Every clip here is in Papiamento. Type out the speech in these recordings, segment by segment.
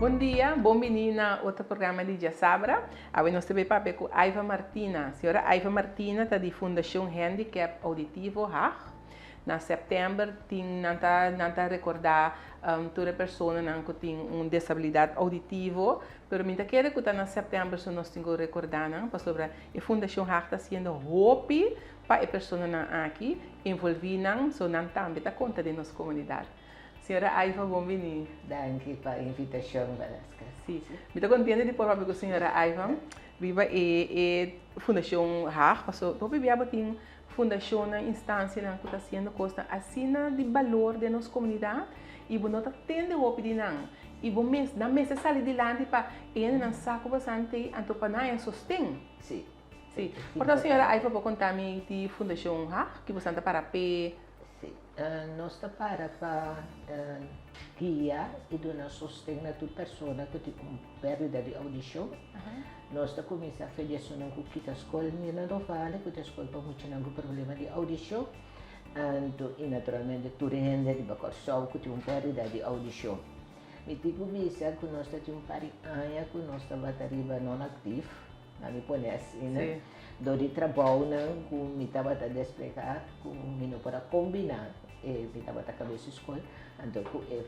Bon dia, bon bini na otro programa di Djasabra. Awe nos ta bay papia cu Iva Martina. Señora Iva Martina ta di Fundacion Handicap Auditivo, HAG. Na september tin nan ta nan ta recorda tur e personanan cu tin un desabilidad auditivo, pero mi ta kere cu ta na september so nos tin cu recorda nan pasobra e Fundacion HAG ta haciendo hopi pa e personanan aki, envolvi nan so nan tambe ta conta den nos comunidad. Señora Iva bon bini. Danki pa e invitacion Valeska. Si, mi ta contento di por papia cu señora Iva riba e e Fundacion HAG pasobra hopi bia bo tin Fundashonnan, instansianan ku ta hasiendo kosnan asina di balor den nos komunidat i bo no ta tende hopi di nan i bo mes nan mester sali dilanti pa e hendenan sa ku bosan tei anto pa nan haña sosten. Sí. Sí. Por tanto señora Aifa por konta mi di Fundashon Hag ki bosan ta para p'e? Sí. Nos ta para pa guia i duna sosten na tur persona ku tin un pèrdida di oudishon. Nos ta kuminsá fe di esunnan ku kita skol Mirna Dovale, ku ta e skol pa muchanan ku problema di oudishon, anto i naturalmente tur hende riba Kòrsou ku tin un pèrdida di oudishon. Mi tin ku bisa ku nos ta tin un par di aña ku nos tabata riba non-aktief, na mi pone asina, dor di trabounan ku mi tabata desplegá ku mi no por a kombiná e mi tabata kabes di skol anto ku e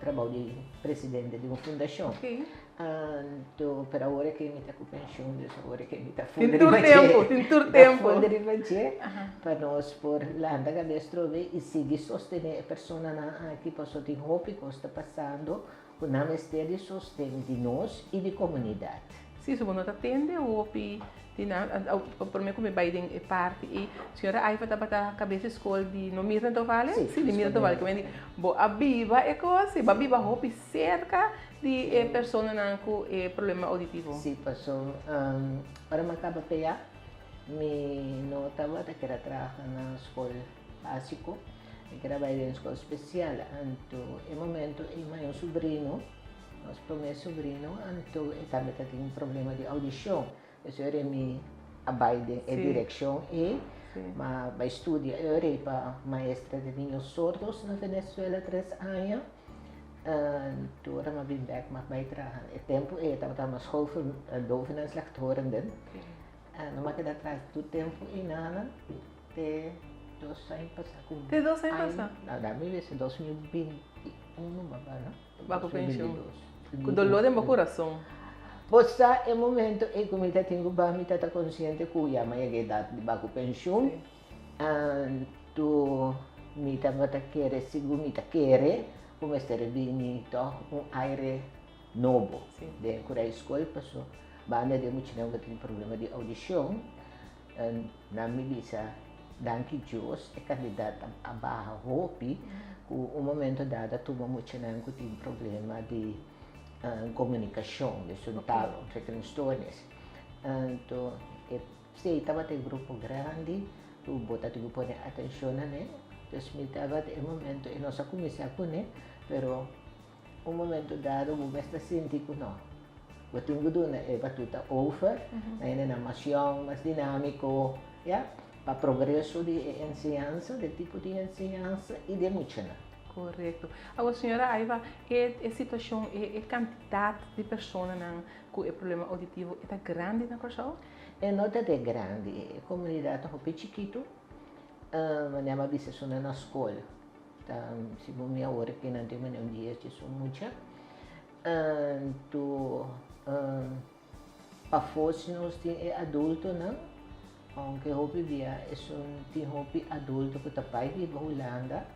trabou di presidente di un fundashon. Anto, pero awor ke mi ta ku penshun, dus awor ke mi ta Tin tur tempu, tin tur tempu. Ta funda riba dje pa nos por lanta kabes trobe i sigui sostené e personanan aki pasobra tin hopi kos ta pasando ku nan mester di sosten di nos i di komunidat. Sí, so bo no ta tende hopi di nan, prome ku mi bai den e parti ei, señora Aifa tabata kabes di skol di no Mirna Dovale? Sí, Sí, di Mirna Dovale, ku mi di bo a biba e kos, bo a biba hopi serka di e personanan ku e problema auditivo. Sí, paso ora mi a kaba p'eya, mi no tabata keda traha na skol básiko, mi keda bai den skol spesial, anto e momento ei mi haña un subrino, Nos promé sobrino anto e tambe ta tin problema di audicion. Esei ora mi a bai den e direccion ei, ma bai studia e ora ei pa maestra di niños sordos na Venezuela tres aña. Anto ora mi a bin bek mi a bai traha. E tempu ei tabata na school voor doven en slechthorenden. No mi a keda tras tur tempu einan te dos aña pasa. Te dos aña pasa? No, da mi bisa 2021 baba no. Bajo pensioen. Ku doló den bo kurason. Bo sa e momento ei ku mi ta tin ku ba mi ta ta konsiente ku ya mi a yega edat di baku penshun. Anto mi tabata kere sigur mi ta kere ku mester a bini tòg un aire nobo den Kurai Skol paso banda di e muchanan ku tin problema di oudishon nan mi bisa Danki Dios e kandidat a baha hopi ku un momento dado a tuma muchanan ku tin problema di komunikashon, dus un taalontwikkelingsstoornis. Anto e esei tabata e grupo grandi ku bo ta tin ku pone atenshon na ne. Dus mi tabata e momento e nos a kuminsá kuné pero Un momento dado bo mes ta sinti ku no, bo tin ku duna e batuta over na hendenan mas yòn, mas dinámiko, ya, pa progreso di e enseñansa, di e tipo di enseñansa i di e muchanan. Korekto. Awor señora Aiva, e e situashon, e e kantidat di personanan ku e problema ouditivo e ta grandi na Kòrsou? E no ta de grandi, e komunidat ta hopi chikitu, manera mi a bisa esuna na skol. Ta segun mi awor ke nan tin mene un dies dje su mucha. Anto pafó si nos tin e adultonan, aunke hopi bia esun tin hopi adulto ku ta bai biba Hulanda,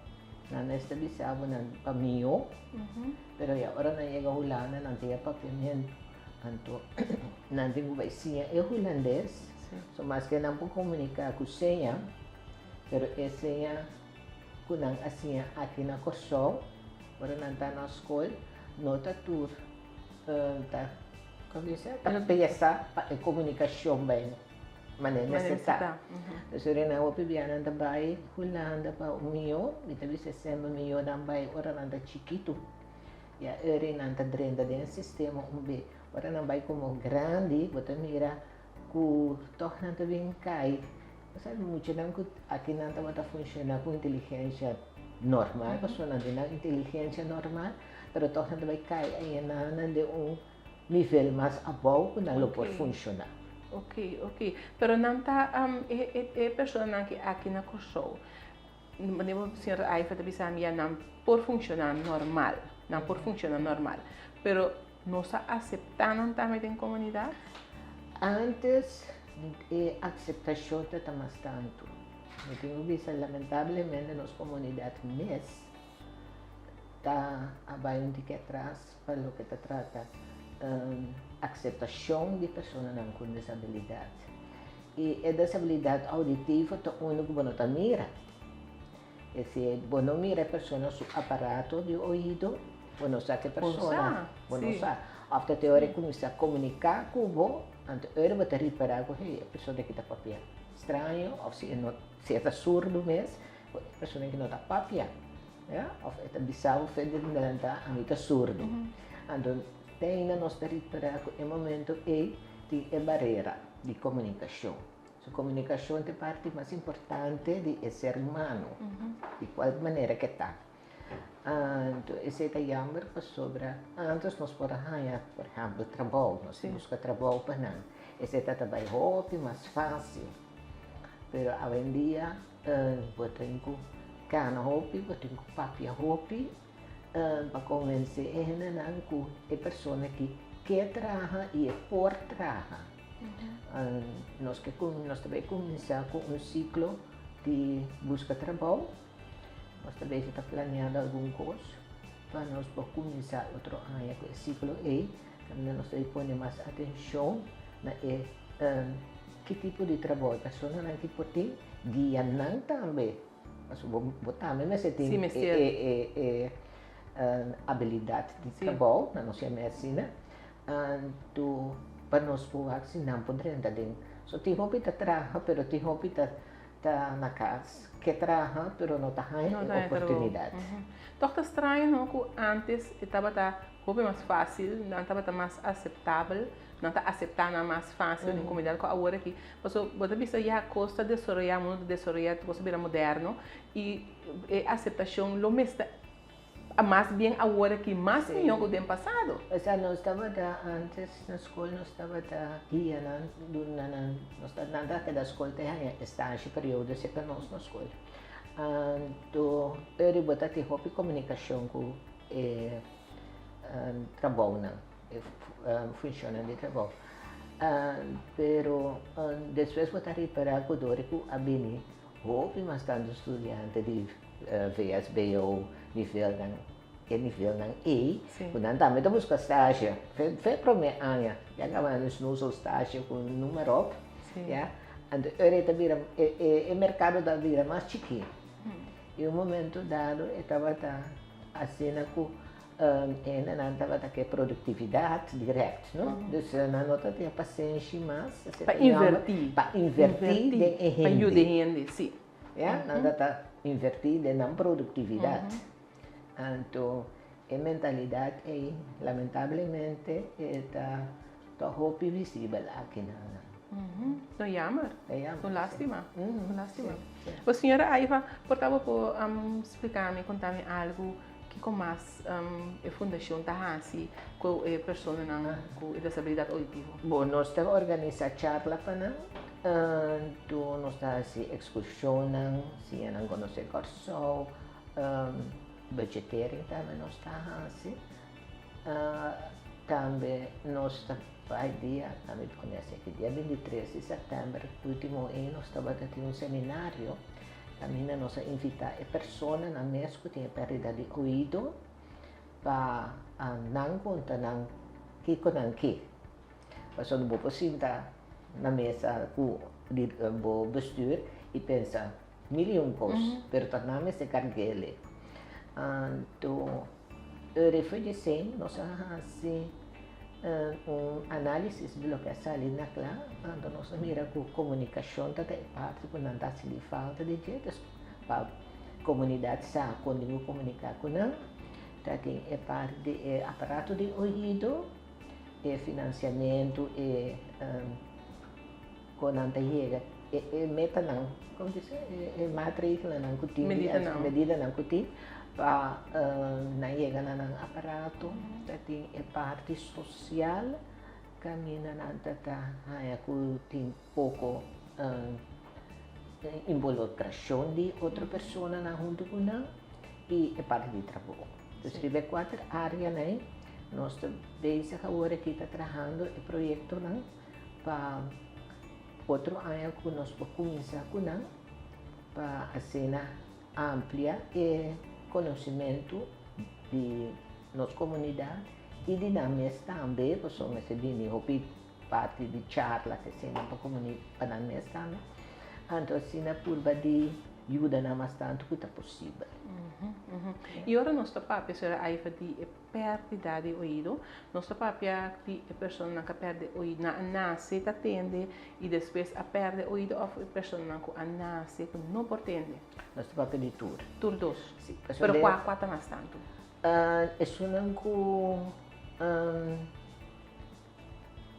nan mes ta bisa bo nan pa mihó, pero ya ora nan yega Hulanda nan tin e papiamentu, anto nan tin ku bai siña e hulandes, so maske nan por komuniká ku seña, pero e seña ku nan a siña aki na Kòrsou, ora nan ta na skol, no ta tur ta, kon bisa, ta pesa pa e komunikashon bai manera mester ta. Pues ora nan hopi bia nan ta bai Hulanda pa un mihó, mi ta bisa semper mihó nan bai ora nan ta chikitu, ya ora nan ta drenta den e sistema un be. Ora nan bai komo grandi bo ta mira ku tòg nan ta bin kai. Bo sabi muchanan ku akinan tabata funshoná ku inteligensia normal, pasobra nan tin nan inteligensia normal, pero tòg nan ta bai kai einan den un nivel mas abou ku nan lo por funshoná. Ok, ok. Pero nan ta e personanan ki aki na Kòrsou, manera bo señora Aifa ta bisa mi ya nan por funshoná normal, nan por funshoná normal, pero nos a aseptá nan tambe den komunidat? Antes e akseptashon ta ta mas tantu. Mi tin ku bisa lamentablemente nos komunidat mes ta a bai un tiki atras pa loke ta trata akseptashon di personanan ku desabilidat. I e desabilidat ouditivo ta unu ku bo no ta mira. E si bo no mira e persona su aparato di oido, bo no sa ke persona, bo no sa. Òf ta te ora e kuminsá komuniká ku bo, anto ora bo ta ripará ku hey, e persona aki ta papia straño, òf si e no, si e ta surdu mes, e persona aki no ta papia, ya, òf e ta bisa bo fe delanta ami ta surdu. Anto te ainda nos ta ripará ku e momento ei tin e barera di komunikashon. Su komunikashon ta e parti mas importante di e ser humano, di kual manera ke ta. Anto esei ta yamber pasobra antes nos por a haña, por ehèmpel, trabou, nos a buska trabou pa nan. Esei ta ta bai hopi mas fásil. Pero awendia bo tin ku kana hopi, bo tin ku papia hopi pa konvensé e hendenan ku e persona aki ke traha i e por traha. Nos ke nos ta bai kuminsá ku un siklo di buska trabou. Nos ta bezig ta planeando algun kos pa nos por kuminsá otro aña ku e siklo ei. Kaminda nos ta bai pone mas atenshon na e ki tipo di trabou e personanan ki por tin, guia nan tambe. Pasobra bo tambe mester tin e abilidat di trabou, nan nos yama asina. Anto pa nos por wak si nan por drenta den. So tin hopi ta traha pero tin hopi ta ta na kas ke traha pero no ta haña e oportunidat. Tòg ta straño no ku ántes e tabata hopi mas fásil, nan tabata mas aseptabel, nan ta aseptá nan mas fásil den komunidat ku awor aki. Pasobra bo ta bisa ya kos ta desaroyá, mundu ta desaroyá, tur kos ta bira moderno i e aseptashon lo mester Mas bien awor aki mas mihó ku den pasado. Osea nos tabata antes na skol nos tabata guia nan duna nan nos ta nan ta keda skol te haña estasje periodo serka nos na skol. Anto eri bo ta tin hopi komunikashon ku e trabounan e funshonnan di trabou. Pero despues bo ta ripará ku dor ku a bini Hopi mas tantu studiante di VSBO nivelnan, e nivelnan ei, ku nan tambe ta buska stasje. Fe promé aña, ya kaba nan snoezel stasje ku noem maar op, ya. Anto ora e ta bira, e merkado ta bira mas chikí. I un momento dado e tabata asina ku Hendenan tabata ke produktividat dirèkt, no? Dus nan no ta tin pasenshi mas. Pa invertí. Pa invertí den e hende. Pa yuda e hende, sí. Ya, nan ta ta invertí den nan produktividat. Anto e mentalidat ei, lamentablemente, e ta ta hopi visibel aki na nan. No jammer. Ta jammer. Un lástima. Un lástima. Bo señora Aiva, por ta bo por splika mi, konta mi algu kiko mas e fundashon ta hasi ku e personanan ku e desabilidat ouditivo? Bo, nos ta organisa charla pa nan, anto nos ta hasi ekskurshonnan, siña nan konosé Kòrsou, budgetering tambe nos ta hasi. Tambe nos ta bai dia, tambe pone así aki, dia 23 di sèptèmber último ei nos tabata tin un seminario kaminda nos a invitá e personanan mes ku tin e pèrdida di oido pa nan konta nan kiko nan ke. Pasobra bo por sinta na mesa ku bo bestuur i pensa mil i un kos, pero ta nan mester karg'el. Anto RFGC nos a hasi un análisis di loke a sali na kla, anto nos a mira ku komunikashon ta ta e parti ku nan ta hasi di falta di dje, dus pa komunidat sa kon di ku komuniká ku nan, ta tin e parti di e aparato di oido, e finansiamentu, e kon nan ta yega. e metanan, kon ta bisa, e maatregelennan ku tin, Medidanan. Medidanan ku tin pa nan yega na nan aparato. Ta tin e parti sosial kaminda nan ta ta haña ku tin poko involukrashon di otro personanan huntu ku nan i e parti di trabou. Dus riba e kuater áreanan ei nos ta bezig awor aki ta trahando e proyektonan pa otro aña ku nos por kuminsá ku nan pa asina amplia e konosimentu di nos komunidat i di nan mes tambe, pasobra mester bini hopi parti di charla ku esei nan pa pa nan mes tambe. Anto asina purba di yuda nan mas tantu ku ta posibel. I ora nos ta papia, señora Aiva, di e pèrdida di oido, nos ta papia di e personanan ku a pèrdè oido, nan a nase ta tende i despues a pèrdè oido òf e personanan ku a nase ku no por tende? Nos ta papia di tur. Tur dos. Si. Pero kua kua ta mas tantu? Esunnan ku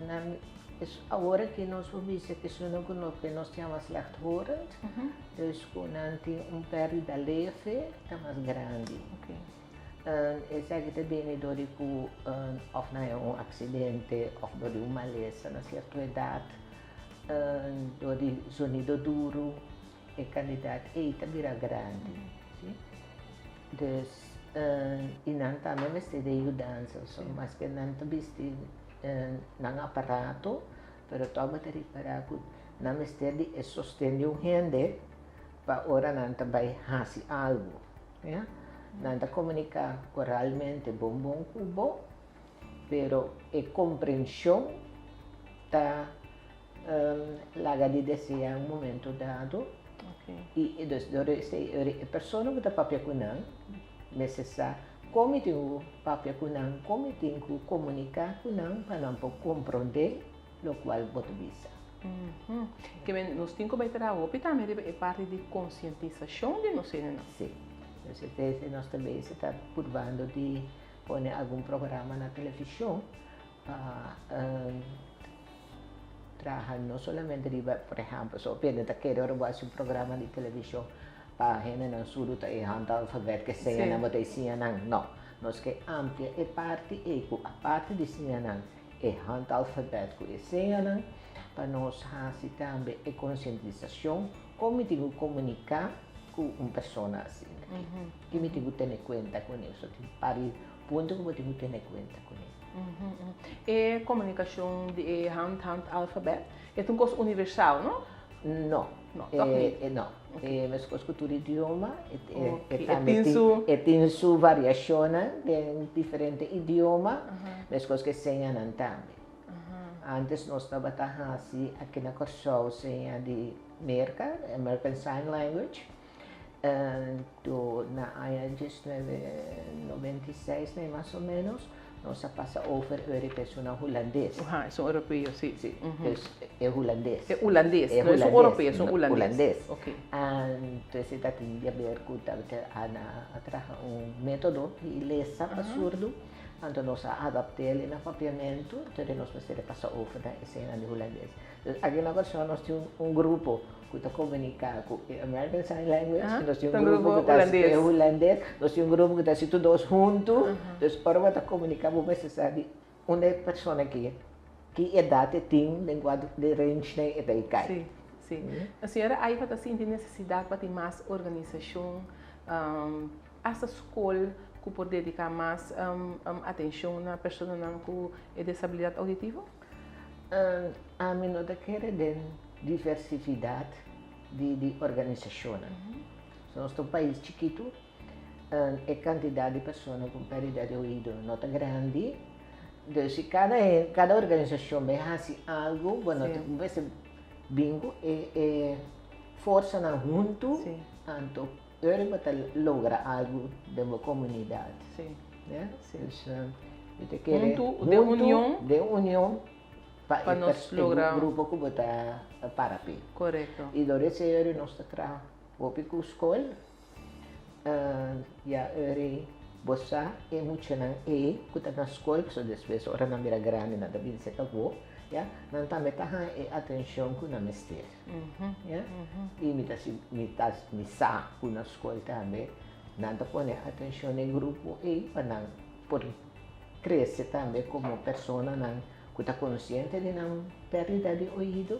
Nan awor aki nos por bisa ku esunnan ku loke nos yama slechthorend, dus ku nan tin un pèrdida leve ta mas grandi. Esaki ta bini dor di ku òf nan haña un aksidente òf dor di un malesa na sierto edat, dor di zonido duru e kandidat ei ta bira grandi. Dus i nan tambe mester di yudansa, so maske nan ta bisti nan aparato, pero tòg bo ta ripará ku nan mester di e sosten di un hende pa ora nan ta bai hasi algu, ya. Nan ta komuniká oralmente bon bon ku bo, pero e komprenshon ta laga di deseá un momento dado. I dus dor esei e persona ku ta papia ku nan mester sa kon mi tin ku papia ku nan, kon mi tin ku komuniká ku nan pa nan por komprondé lokual bo ta bisa. Ke men nos tin ku bai traha hopi tambe riba e parti di konsientisashon di nos hendenan. Si. Dus esei nos ta bezig ta purbando di pone algun programa na televishon pa traha no solamente riba, por ehempel, so hende ta kere ora bo hasi un programa di televishon pa hendenan surdu ta e handalfabet ke seña nan bo ta e siña nan. No, nos ke amplia e parti ei ku aparte di siña nan e handalfabet ku e señanan pa nos hasi tambe e konsientisashon kon mi tin ku komuniká ku un persona asina aki. Ki mi tin ku tene kuenta kuné. So tin par di punto ku bo tin ku tene kuenta kuné. E komunikashon di e hand hand alfabet e ta un kos universal, no? No. No, tòg nit? No. E meskos ku tur idioma, e E tambe tin tin su. E tin su variashonnan den diferente idioma, meskos ku e señanan tambe. Antes nos tabata hasi aki na Kòrsou seña di Merka, American Sign Language. Na aña 1996 nee mas o menos nos a pasa over Europees na hulandes. Aha, es un europeo, si. Si, dus e hulandes. E hulandes, E no es un hulandes, europeo, es un hulandes. Hulandes. Ok. Entonces e ta tin di haber ku tabata a traha un metodo di lesa pa surdu, anto nos a adapt'el na papiamentu, entonces nos mester a pasa over na esena di hulandes. Dus aki na Kòrsou nos tin un grupo ku ta komuniká ku e American Sign Language, nos tin un grupo ku ta hasi e hulandes, nos tin un grupo ku ta hasi tur dos huntu. Dus ora bo ta komuniká bo mester sa di unda e persona ki, ki edat e tin, den kua range den e ta e kai. Sí, sí. Señora Aiva ta sinti nesesidat pa tin mas organisashon, asta skol ku por dediká mas atenshon na personanan ku e desabilidat ouditivo? Ami no ta kere den diversifidat di di organisashonnan. Nos ta un pais chikitu, e kantidat di persona ku pèrdida di oido no ta grandi. Dus si kada kada organisashon bai hasi algu, bo no ta mester bin ku e e forsanan huntu, anto ora bo ta logra algu den bo komunidat. Ya, dus mi ta kere Huntu, den union. Den union pa Pa e nos logra. e grupo ku bo ta para p'e. Korekto. I dor esei ora nos ta traha hopi ku skol, ya ora bo sa e muchanan ei ku ta na skol, pasobra despues ora nan bira grandi nan ta bin serka bo. Ya, nan tambe ta haña e atenshon ku nan mester. Ya, i mi ta si mi ta mi sa ku na skol tambe nan ta pone atenshon na e grupo ei pa nan por krese tambe komo personanan ku ta konsiente di nan pèrdida di oido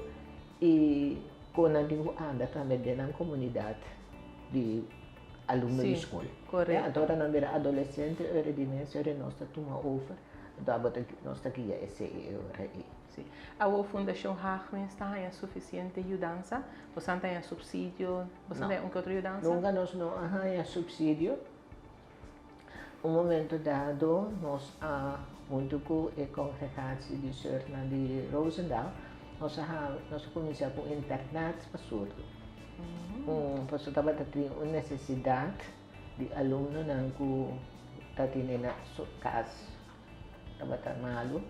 i kon nan tin ku anda tambe den nan komunidat di alumno di skol. Korekto. Anto ora nan bira adolesente ora di mes ora nos ta tuma over anto abo ta nos ta guia esei e ora ei. Si. Awor Fundashon Haagmens ta haña sufisiente yudansa? Bosan ta haña supsidio? Bosan ta haña un ke otro yudansa? Nunka nos no a haña supsidio. Un momento dado nos a huntu ku e kongregatie di Sùrnan di Roosendaal nos a nos a kuminsá ku un internat pa surdu. Pasobra tabata tin un nesesidat di alumnonan ku ta tene na kas tabata malu,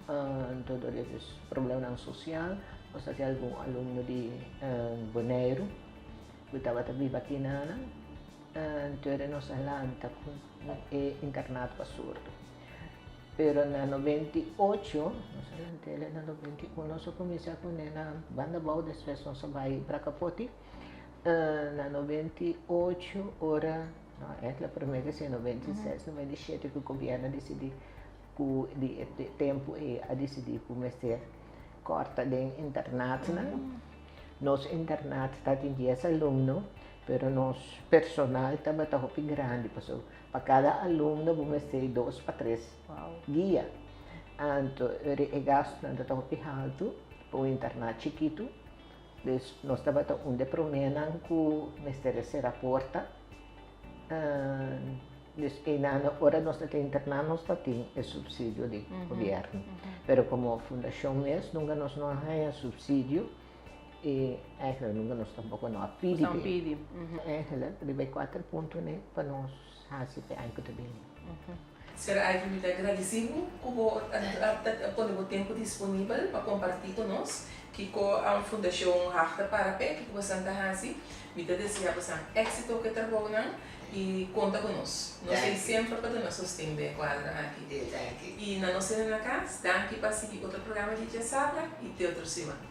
anto dor di problemanan sosial nos a tin algun alumno di Boneiru ku tabata biba kinanan. Anto nos a lanta ku e internat pa surdu. Pero na 98, nos a lant'el na 91, nos a kuminsá kuné na Banda Bou, despues nos a bai Brakapoti. Na 98 ora, no, eigenlijk promé ke esei, 96, 97 ku gobièrnu a disidí ku di e tempu ei a disidí ku mester kòrta den internatnan. Nos internat ta tin dies alumno. Pero nos personal tabata hopi grandi pasobra pa kada alumno bo mester di dos pa tres guia. Anto e gastunan tabata hopi haltu pa un internat chikitu. Dus nos tabata un di e promenan ku mester a sera porta. Dus einan ora nos ta tin internat nos ta tin e supsidio di gobièrnu. Pero komo fundashon mes nunka nos no a haña supsidio. E eigenlijk nunca nos tampoco no a pidi. No pidi. Eigenlijk riba e kuater puntonan pa nos hasi pa e aña ku ta bini. Sra. Ivy, mi ta gradisí bo ku bo a pone bo tempu disponibel pa kompartí ku nos kiko Fundashon Hag ta para p'e, kiko bosan ta hasi. Mi ta deseá bosan éksito ku e trabounan i konta ku nos. Nos ei semper pa duna sosten den e kuadro aki. I na nos hende na kas, danki pa sigui otro programa di Djasabra i te otro siman.